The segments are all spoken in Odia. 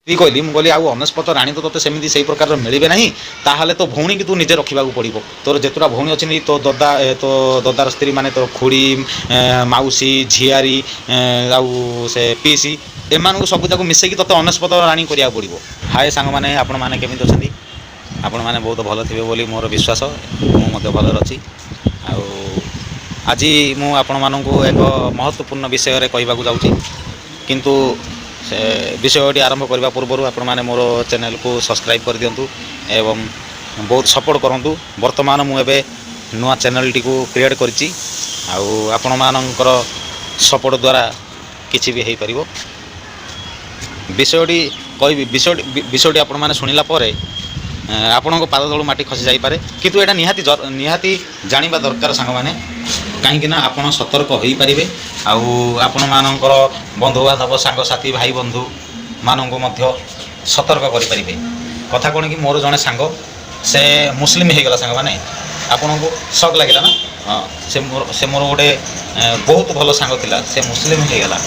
କହିଲି, ମୁଁ କହିଲି, ଆଉ ଅନେଶପତ ରାଣୀ ତ ତୋତେ ସେମିତି ସେଇ ପ୍ରକାରର ମିଳିବେ ନାହିଁ, ତାହେଲେ ତୋ ଭଉଣୀକି ତୁ ନିଜେ ରଖିବାକୁ ପଡ଼ିବ। ତୋର ଯେତେଟା ଭଉଣୀ ଅଛନ୍ତି, ତୋ ଦଦା, ତୋ ଦଦାର ସ୍ତ୍ରୀ, ମାନେ ତୋ ଖୁଡ଼ି, ମାଉସୀ, ଝିଆରୀ ଆଉ ସେ ପିଇସି, ଏମାନଙ୍କୁ ସବୁ ଯାକୁ ମିଶେଇକି ତୋତେ ଅନେଶପତ ରାଣୀ କରିବାକୁ ପଡ଼ିବ। ହାଏ ସାଙ୍ଗମାନେ, ଆପଣମାନେ କେମିତି ଅଛନ୍ତି? ଆପଣମାନେ ବହୁତ ଭଲ ଥିବେ ବୋଲି ମୋର ବିଶ୍ୱାସ। ମୁଁ ମଧ୍ୟ ଭଲରେ ଅଛି। ଆଉ ଆଜି ମୁଁ ଆପଣମାନଙ୍କୁ ଏକ ମହତ୍ତ୍ୱପୂର୍ଣ୍ଣ ବିଷୟରେ କହିବାକୁ ଯାଉଛି। କିନ୍ତୁ ସେ ବିଷୟଟି ଆରମ୍ଭ କରିବା ପୂର୍ବରୁ ଆପଣମାନେ ମୋର ଚ୍ୟାନେଲକୁ ସବସ୍କ୍ରାଇବ୍ କରିଦିଅନ୍ତୁ ଏବଂ ବହୁତ ସପୋର୍ଟ କରନ୍ତୁ। ବର୍ତ୍ତମାନ ମୁଁ ଏବେ ନୂଆ ଚ୍ୟାନେଲଟିକୁ କ୍ରିଏଟ୍ କରିଛି ଆଉ ଆପଣମାନଙ୍କର ସପୋର୍ଟ ଦ୍ୱାରା କିଛି ବି ହେଇପାରିବ। ବିଷୟଟି କହିବି, ବିଷୟଟି ଆପଣମାନେ ଶୁଣିଲା ପରେ ଆପଣଙ୍କ ପାଦ ତଳୁ ମାଟି ଖସି ଯାଇପାରେ। କିନ୍ତୁ ଏଇଟା ନିହାତି ନିହାତି ଜାଣିବା ଦରକାର ସାଙ୍ଗମାନେ, କାହିଁକି ନା ଆପଣ ସତର୍କ ହୋଇପାରିବେ ଆଉ ଆପଣମାନଙ୍କର ବନ୍ଧୁବାନ୍ଧବ, ସାଙ୍ଗସାଥି, ଭାଇ ବନ୍ଧୁମାନଙ୍କୁ ମଧ୍ୟ ସତର୍କ କରିପାରିବେ। କଥା କ'ଣ କି, ମୋର ଜଣେ ସାଙ୍ଗ, ସେ ମୁସଲିମ ହେଇଗଲା। ସାଙ୍ଗମାନେ, ଆପଣଙ୍କୁ ସକ୍ ଲାଗିଲା ନା? ହଁ, ସେ ମୋର ଗୋଟେ ବହୁତ ଭଲ ସାଙ୍ଗ ଥିଲା, ସେ ମୁସଲିମ ହେଇଗଲା।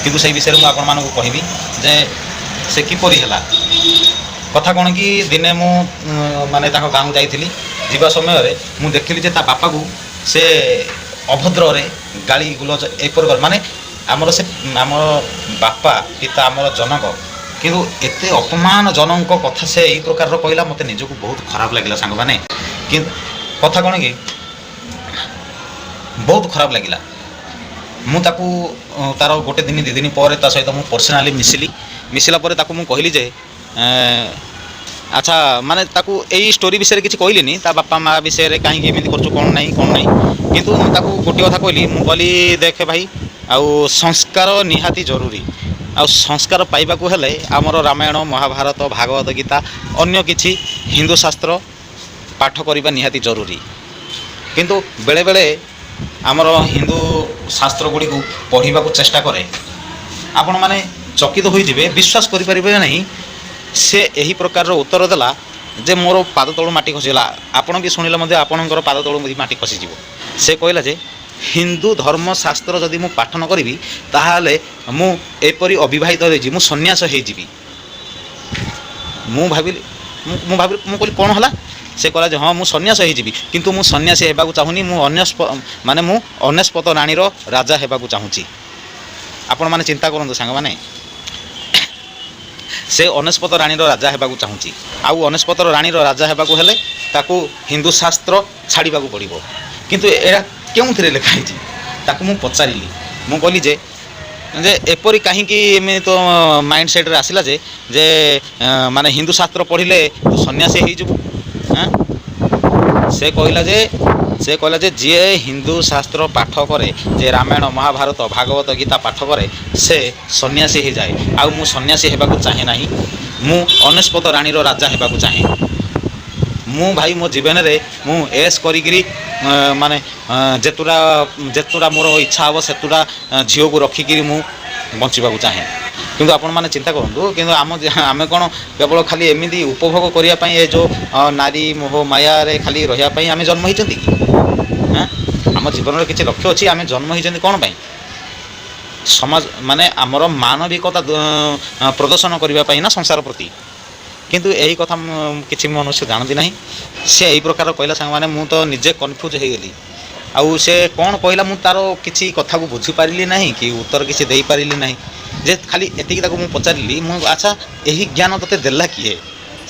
କିନ୍ତୁ ସେଇ ବିଷୟରେ ମୁଁ ଆପଣମାନଙ୍କୁ କହିବି ଯେ ସେ କିପରି ହେଲା। କଥା କ'ଣ କି, ଦିନେ ମୁଁ ମାନେ ତାଙ୍କ ଗାଁକୁ ଯାଇଥିଲି। ଯିବା ସମୟରେ ମୁଁ ଦେଖିଲି ଯେ ତା ବାପାକୁ ସେ ଅଭଦ୍ରରେ ଗାଳି ଗୁଲଜ ଏପରି, ମାନେ ଆମର ସେ ଆମର ବାପା, ପିତା, ଆମର ଜନକ, କିନ୍ତୁ ଏତେ ଅପମାନଜନକ କଥା ସେ ଏଇ ପ୍ରକାରର କହିଲା। ମୋତେ ନିଜକୁ ବହୁତ ଖରାପ ଲାଗିଲା ସାଙ୍ଗମାନେ। କିନ୍ତୁ କଥା କ'ଣ କି, ବହୁତ ଖରାପ ଲାଗିଲା। ମୁଁ ତାକୁ ତାର ଗୋଟେ ଦିନ 2 ଦିନ ପରେ ତା ସହିତ ମୁଁ ପର୍ସନାଲି ମିଶିଲି। ମିଶିଲା ପରେ ତାକୁ ମୁଁ କହିଲି ଯେ ଆଚ୍ଛା, ମାନେ ତାକୁ ଏଇ ଷ୍ଟୋରି ବିଷୟରେ କିଛି କହିଲିନି, ତା ବାପା ମା ବିଷୟରେ, କାହିଁକି ଏମିତି କରୁଛୁ, କ'ଣ ନାହିଁ କ'ଣ ନାହିଁ। କିନ୍ତୁ ମୁଁ ତାକୁ ଗୋଟିଏ କଥା କହିଲି। ମୁଁ କହିଲି, ଦେଖେ ଭାଇ, ଆଉ ସଂସ୍କାର ନିହାତି ଜରୁରୀ। ଆଉ ସଂସ୍କାର ପାଇବାକୁ ହେଲେ ଆମର ରାମାୟଣ, ମହାଭାରତ, ଭାଗବତ ଗୀତା, ଅନ୍ୟ କିଛି ହିନ୍ଦୁ ଶାସ୍ତ୍ର ପାଠ କରିବା ନିହାତି ଜରୁରୀ। କିନ୍ତୁ ବେଳେବେଳେ ଆମର ହିନ୍ଦୁ ଶାସ୍ତ୍ର ଗୁଡ଼ିକୁ ପଢ଼ିବାକୁ ଚେଷ୍ଟା କରେ, ଆପଣମାନେ ଚକିତ ହୋଇଯିବେ, ବିଶ୍ୱାସ କରିପାରିବେ ନାହିଁ। ସେ ଏହି ପ୍ରକାରର ଉତ୍ତର ଦେଲା ଯେ ମୋର ପାଦ ତଳୁ ମାଟି ଖସିଗଲା। ଆପଣ ବି ଶୁଣିଲେ ମଧ୍ୟ ଆପଣଙ୍କର ପାଦ ତଳୁ ମଧ୍ୟ ମାଟି ଖସିଯିବ। ସେ କହିଲା ଯେ ହିନ୍ଦୁ ଧର୍ମଶାସ୍ତ୍ର ଯଦି ମୁଁ ପାଠ ନ କରିବି, ତାହେଲେ ମୁଁ ଏପରି ଅବିବାହିତ ହେଇଯିବି, ମୁଁ ସନ୍ନ୍ୟାସ ହେଇଯିବି। ମୁଁ ଭାବିଲି, ମୁଁ କହିଲି, କ'ଣ ହେଲା? ସେ କହିଲା ଯେ ହଁ, ମୁଁ ସନ୍ନ୍ୟାସ ହେଇଯିବି, କିନ୍ତୁ ମୁଁ ସନ୍ନ୍ୟାସୀ ହେବାକୁ ଚାହୁଁନି। ମୁଁ ଅନ୍ୟ ମାନେ ମୁଁ ଅନେଶପତ ରାଣୀର ରାଜା ହେବାକୁ ଚାହୁଁଛି। ଆପଣମାନେ ଚିନ୍ତା କରନ୍ତୁ ସାଙ୍ଗମାନେ, ସେ ଅନେଶପତ ରାଣୀର ରାଜା ହେବାକୁ ଚାହୁଁଛି। ଆଉ ଅନେଶପତର ରାଣୀର ରାଜା ହେବାକୁ ହେଲେ ତାକୁ ହିନ୍ଦୁ ଶାସ୍ତ୍ର ଛାଡ଼ିବାକୁ ପଡ଼ିବ। କିନ୍ତୁ ଏହା କେଉଁଥିରେ ଲେଖା ହେଇଛି? ତାକୁ ମୁଁ ପଚାରିଲି। ମୁଁ କହିଲି ଯେ ଏପରି କାହିଁକି ଏମିତି ତୋ ମାଇଣ୍ଡ ସେଟ୍ରେ ଆସିଲା ଯେ ମାନେ ହିନ୍ଦୁ ଶାସ୍ତ୍ର ପଢ଼ିଲେ ତୁ ସନ୍ନ୍ୟାସୀ ହେଇଯିବୁ? ସେ କହିଲା ଯେ ଯିଏ ହିନ୍ଦୁ ଶାସ୍ତ୍ର ପାଠ କରେ, ଯେ ରାମାୟଣ, ମହାଭାରତ, ଭାଗବତ ଗୀତା ପାଠ କରେ, ସେ ସନ୍ନ୍ୟାସୀ ହେଇଯାଏ। ଆଉ ମୁଁ ସନ୍ନ୍ୟାସୀ ହେବାକୁ ଚାହେଁ ନାହିଁ। ମୁଁ ଅନେଶପତ ରାଣୀର ରାଜା ହେବାକୁ ଚାହେଁ। ମୁଁ ଭାଇ, ମୋ ଜୀବନରେ ମୁଁ ଏସ୍ କରିକିରି ମାନେ ଯେତୁଟା ଯେତୁଟା ମୋର ଇଚ୍ଛା ହେବ, ସେତୁଟା ଝିଅକୁ ରଖିକିରି ମୁଁ ବଞ୍ଚିବାକୁ ଚାହେଁ। କିନ୍ତୁ ଆପଣମାନେ ଚିନ୍ତା କରନ୍ତୁ, କିନ୍ତୁ ଆମେ କ'ଣ କେବଳ ଖାଲି ଏମିତି ଉପଭୋଗ କରିବା ପାଇଁ, ଏ ଯେଉଁ ନାରୀ ମୋହ ମାୟାରେ ଖାଲି ରହିବା ପାଇଁ ଆମେ ଜନ୍ମ ହେଇଛନ୍ତି କି? ଆମ ଜୀବନର କିଛି ଲକ୍ଷ୍ୟ ଅଛି। ଆମେ ଜନ୍ମ ହେଇଛନ୍ତି କ'ଣ ପାଇଁ? ସମାଜ, ମାନେ ଆମର ମାନବିକତା ପ୍ରଦର୍ଶନ କରିବା ପାଇଁ ନା ସଂସାର ପ୍ରତି? କିନ୍ତୁ ଏହି କଥା କିଛି ମନୁଷ୍ୟ ଜାଣନ୍ତି ନାହିଁ। ସେ ଏହି ପ୍ରକାର କହିଲା ସାଙ୍ଗମାନେ, ମୁଁ ତ ନିଜେ କନଫ୍ୟୁଜ୍ ହେଇଗଲି। ଆଉ ସେ କ'ଣ କହିଲା, ମୁଁ ତା'ର କିଛି କଥାକୁ ବୁଝିପାରିଲି ନାହିଁ କି ଉତ୍ତର କିଛି ଦେଇପାରିଲି ନାହିଁ। ଯେ ଖାଲି ଏତିକି ତାକୁ ମୁଁ ପଚାରିଲି ମୁଁ, ଆଚ୍ଛା, ଏହି ଜ୍ଞାନ ତୋତେ ଦେଲା କିଏ?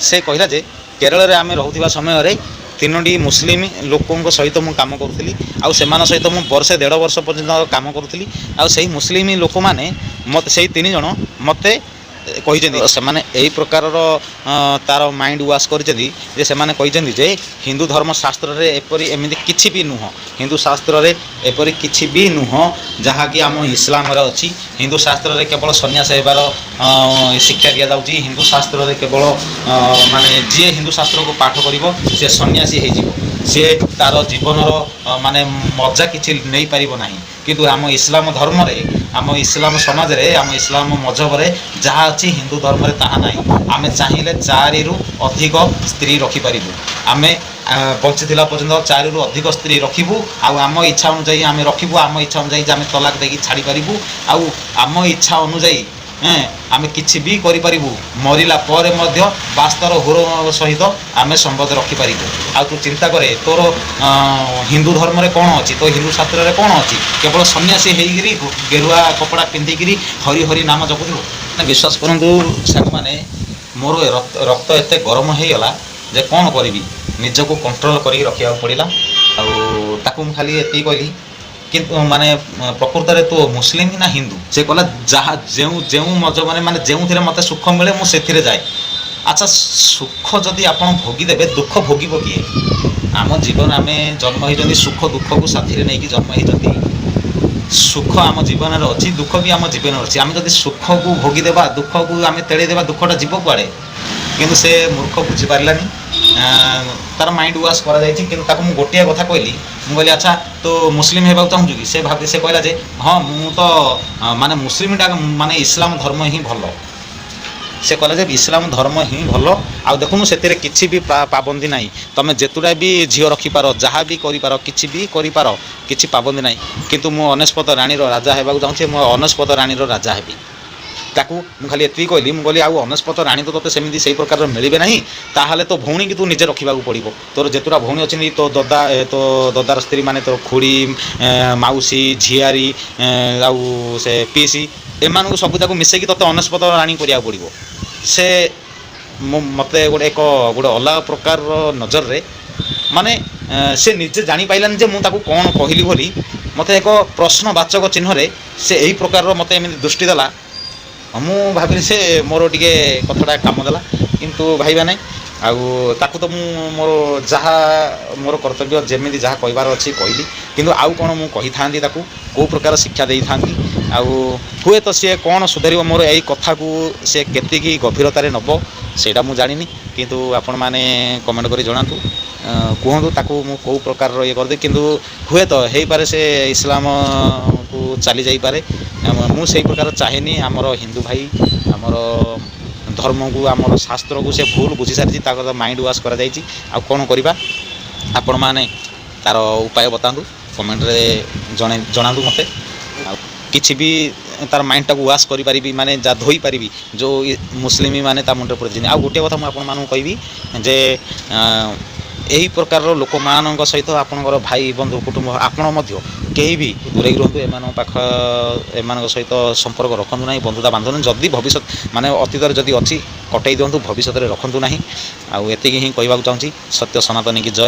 ସେ କହିଲା ଯେ କେରଳରେ ଆମେ ରହୁଥିବା ସମୟରେ ତିନୋଟି ମୁସଲିମ ଲୋକଙ୍କ ସହିତ ମୁଁ କାମ କରୁଥିଲି। ଆଉ ସେମାନଙ୍କ ସହିତ ମୁଁ ବର୍ଷେ ଦେଢ଼ ବର୍ଷ ପର୍ଯ୍ୟନ୍ତ କାମ କରୁଥିଲି। ଆଉ ସେଇ ମୁସଲିମ ଲୋକମାନେ ମୋତେ, ସେଇ ତିନି ଜଣ ମୋତେ କହିଛନ୍ତି, ସେମାନେ ଏହି ପ୍ରକାରର ତା'ର ମାଇଣ୍ଡ ୱାଶ୍ କରିଛନ୍ତି ଯେ ସେମାନେ କହିଛନ୍ତି ଯେ ହିନ୍ଦୁ ଧର୍ମ ଶାସ୍ତ୍ରରେ ଏପରି ଏମିତି କିଛି ବି ନୁହଁ। ହିନ୍ଦୁ ଶାସ୍ତ୍ରରେ ଏପରି କିଛି ବି ନୁହଁ ଯାହାକି ଆମ ଇସଲାମରେ ଅଛି। ହିନ୍ଦୁ ଶାସ୍ତ୍ରରେ କେବଳ ସନ୍ନ୍ୟାସ ହେବାର ଶିକ୍ଷା ଦିଆଯାଉଛି। ହିନ୍ଦୁ ଶାସ୍ତ୍ରରେ କେବଳ ମାନେ ଯିଏ ହିନ୍ଦୁ ଶାସ୍ତ୍ରକୁ ପାଠ କରିବ, ସେ ସନ୍ନ୍ୟାସୀ ହେଇଯିବ, ସିଏ ତା'ର ଜୀବନର ମାନେ ମଜା କିଛି ନେଇପାରିବ ନାହିଁ। କିନ୍ତୁ ଆମ ଇସଲାମ ଧର୍ମରେ, ଆମ ଇସଲାମ ସମାଜରେ, ଆମ ଇସଲାମ ମଜହବରେ ଯାହା ଅଛି, ହିନ୍ଦୁ ଧର୍ମରେ ତାହା ନାହିଁ। ଆମେ ଚାହିଁଲେ ଚାରିରୁ ଅଧିକ ସ୍ତ୍ରୀ ରଖିପାରିବୁ। ଆମେ ବଞ୍ଚିଥିଲା ପର୍ଯ୍ୟନ୍ତ ଚାରିରୁ ଅଧିକ ସ୍ତ୍ରୀ ରଖିବୁ। ଆଉ ଆମ ଇଚ୍ଛା ଅନୁଯାୟୀ ଆମେ ରଖିବୁ, ଆମ ଇଚ୍ଛା ଅନୁଯାୟୀ ଆମେ ତଲାକ ଦେଇକି ଛାଡ଼ିପାରିବୁ। ଆଉ ଆମ ଇଚ୍ଛା ଅନୁଯାୟୀ ଆମେ କିଛି ବି କରିପାରିବୁ, ମରିଲା ପରେ ମଧ୍ୟ ବାସ୍ତର ହୁର ସହିତ ଆମେ ସମ୍ବନ୍ଧ ରଖିପାରିବୁ। ଆଉ ତୁ ଚିନ୍ତା କରେ, ତୋର ହିନ୍ଦୁ ଧର୍ମରେ କ'ଣ ଅଛି, ତୋ ହିନ୍ଦୁ ଶାସ୍ତ୍ରରେ କ'ଣ ଅଛି? କେବଳ ସନ୍ନ୍ୟାସୀ ହେଇକିରି ଗେରୁଆ କପଡ଼ା ପିନ୍ଧିକିରି ହରି ହରି ନାମ ଜପୁଥିବୁ ନା? ବିଶ୍ୱାସ କରନ୍ତୁ ସାଙ୍ଗମାନେ, ମୋର ରକ୍ତ ଏତେ ଗରମ ହେଇଗଲା ଯେ କ'ଣ କରିବି, ନିଜକୁ କଣ୍ଟ୍ରୋଲ କରିକି ରଖିବାକୁ ପଡ଼ିଲା। ଆଉ ତାକୁ ମୁଁ ଖାଲି ଏତିକି କହିଲି, କିନ୍ତୁ ମାନେ ପ୍ରକୃତରେ ତୁ ମୁସଲିମ ନା ହିନ୍ଦୁ? ସେ କହିଲା, ଯାହା ଯେଉଁ ଯେଉଁ ମଜବରେ ମାନେ ଯେଉଁଥିରେ ମୋତେ ସୁଖ ମିଳେ, ମୁଁ ସେଥିରେ ଯାଏ। ଆଚ୍ଛା, ସୁଖ ଯଦି ଆପଣ ଭୋଗିଦେବେ, ଦୁଃଖ ଭୋଗିବ କିଏ? ଆମ ଜୀବନ, ଆମେ ଜନ୍ମ ହେଇଛନ୍ତି ସୁଖ ଦୁଃଖକୁ ସାଥିରେ ନେଇକି ଜନ୍ମ ହେଇଛନ୍ତି। ସୁଖ ଆମ ଜୀବନରେ ଅଛି, ଦୁଃଖ ବି ଆମ ଜୀବନରେ ଅଛି। ଆମେ ଯଦି ସୁଖକୁ ଭୋଗିଦେବା, ଦୁଃଖକୁ ଆମେ ତେଡ଼େଇ ଦେବା, ଦୁଃଖଟା ଯିବ କୁଆଡ଼େ? କିନ୍ତୁ ସେ ମୂର୍ଖ ବୁଝିପାରିଲାନି, ତାର ମାଇଣ୍ଡ ୱାଶ୍ କରାଯାଇଛି। କିନ୍ତୁ ତାକୁ ମୁଁ ଗୋଟିଏ କଥା କହିଲି। ମୁଁ କହିଲି, ଆଚ୍ଛା, ତୁ ମୁସଲିମ ହେବାକୁ ଚାହୁଁଛୁ କି? ସେ ଭାବି ସେ କହିଲା ଯେ ହଁ, ମୁଁ ତ ମାନେ ମୁସଲିମଟା ମାନେ ଇସଲାମ ଧର୍ମ ହିଁ ଭଲ। ସେ କହିଲା ଯେ ଇସଲାମ ଧର୍ମ ହିଁ ଭଲ, ଆଉ ଦେଖୁନୁ ସେଥିରେ କିଛି ବି ପାବନ୍ଦି ନାହିଁ, ତମେ ଯେତେଟା ବି ଝିଅ ରଖିପାର, ଯାହା ବି କରିପାର, କିଛି ବି କରିପାର, କିଛି ପାବନ୍ଦି ନାହିଁ। କିନ୍ତୁ ମୁଁ ଅନେଶପତ ରାଣୀର ରାଜା ହେବାକୁ ଚାହୁଁଛି, ମୁଁ ଅନେଶପତ ରାଣୀର ରାଜା ହେବି। ତାକୁ ମୁଁ ଖାଲି ଏତିକି କହିଲି। ମୁଁ କହିଲି, ଆଉ ଅନେଶପତ ରାଣୀ ତ ତୋତେ ସେମିତି ସେଇ ପ୍ରକାରର ମିଳିବେ ନାହିଁ, ତାହେଲେ ତୋ ଭଉଣୀକି ତୁ ନିଜେ ରଖିବାକୁ ପଡ଼ିବ। ତୋର ଯେତେଟା ଭଉଣୀ ଅଛନ୍ତି, ତୋ ଦଦା, ତୋ ଦଦାର ସ୍ତ୍ରୀ, ମାନେ ତୋ ଖୁଡ଼ି, ମାଉସୀ, ଝିଆରୀ ଆଉ ସେ ପିଇସି, ଏମାନଙ୍କୁ ସବୁ ଯାକୁ ମିଶେଇକି ତୋତେ ଅନେଶପତ ରାଣୀ କରିବାକୁ ପଡ଼ିବ। ସେ ମୁଁ ମୋତେ ଗୋଟେ ଏକ ଗୋଟେ ଅଲଗା ପ୍ରକାରର ନଜରରେ, ମାନେ ସେ ନିଜେ ଜାଣିପାରିଲାନି ଯେ ମୁଁ ତାକୁ କ'ଣ କହିଲି ବୋଲି। ମୋତେ ଏକ ପ୍ରଶ୍ନବାଚକ ଚିହ୍ନରେ ସେ ଏହି ପ୍ରକାରର ମୋତେ ଏମିତି ଦୃଷ୍ଟି ଦେଲା। ମୁଁ ଭାବିଲି ସେ ମୋର ଟିକେ କଥାଟା କାମ ଦେଲା, କିନ୍ତୁ ଭାଇମାନେ, ଆଉ ତାକୁ ତ ମୁଁ ମୋର ଯାହା ମୋର କର୍ତ୍ତବ୍ୟ, ଯେମିତି ଯାହା କହିବାର ଅଛି କହିଲି। କିନ୍ତୁ ଆଉ କ'ଣ ମୁଁ କହିଥାନ୍ତି ତାକୁ, କେଉଁ ପ୍ରକାର ଶିକ୍ଷା ଦେଇଥାନ୍ତି? ଆଉ ହୁଏତ ସିଏ କ'ଣ ସୁଧାରିବ, ମୋର ଏଇ କଥାକୁ ସେ କେତିକି ଗଭୀରତାରେ ନେବ, ସେଇଟା ମୁଁ ଜାଣିନି। କିନ୍ତୁ ଆପଣମାନେ କମେଣ୍ଟ କରି ଜଣାନ୍ତୁ, କୁହନ୍ତୁ ତାକୁ ମୁଁ କେଉଁ ପ୍ରକାରର ଇଏ କରିଦେବି। କିନ୍ତୁ ହୁଏତ ହେଇପାରେ ସେ ଇସଲାମକୁ ଚାଲି ଯାଇପାରେ। ମୁଁ ସେଇ ପ୍ରକାର ଚାହେଁନି। ଆମର ହିନ୍ଦୁ ଭାଇ, ଆମର ଧର୍ମକୁ, ଆମର ଶାସ୍ତ୍ରକୁ ସେ ଭୁଲ ବୁଝି ସାରିଛି, ତାଙ୍କର ମାଇଣ୍ଡ ୱାଶ୍ କରାଯାଇଛି। ଆଉ କ'ଣ କରିବା? ଆପଣମାନେ ତାର ଉପାୟ ବତାନ୍ତୁ, କମେଣ୍ଟରେ ଜଣାନ୍ତୁ ମୋତେ। ଆଉ କିଛି ବି ତାର ମାଇଣ୍ଡଟାକୁ ୱାଶ୍ କରିପାରିବି, ମାନେ ଯାହା ଧୋଇପାରିବି, ଯେଉଁ ମୁସଲିମ ମାନେ ତା ମୁଣ୍ଡରେ ପୁରେଇଛନ୍ତି। ଆଉ ଗୋଟିଏ କଥା ମୁଁ ଆପଣମାନଙ୍କୁ କହିବି ଯେ ଏହି ପ୍ରକାରର ଲୋକମାନଙ୍କ ସହିତ ଆପଣଙ୍କର ଭାଇ, ବନ୍ଧୁ, କୁଟୁମ୍ବ, ଆପଣ ମଧ୍ୟ କେହି ବି ଦୂରେଇ ରୁହନ୍ତୁ। ଏମାନଙ୍କ ପାଖ, ଏମାନଙ୍କ ସହିତ ସମ୍ପର୍କ ରଖନ୍ତୁ ନାହିଁ, ବନ୍ଧୁତା ବାନ୍ଧନ୍ତୁ ନାହିଁ। ଯଦି ଭବିଷ୍ୟତ ମାନେ ଅତୀତରେ ଯଦି ଅଛି, କଟେଇ ଦିଅନ୍ତୁ, ଭବିଷ୍ୟତରେ ରଖନ୍ତୁ ନାହିଁ। ଆଉ ଏତିକି ହିଁ କହିବାକୁ ଚାହୁଁଛି। ସତ୍ୟ ସନାତନୀ କି ଜୟ।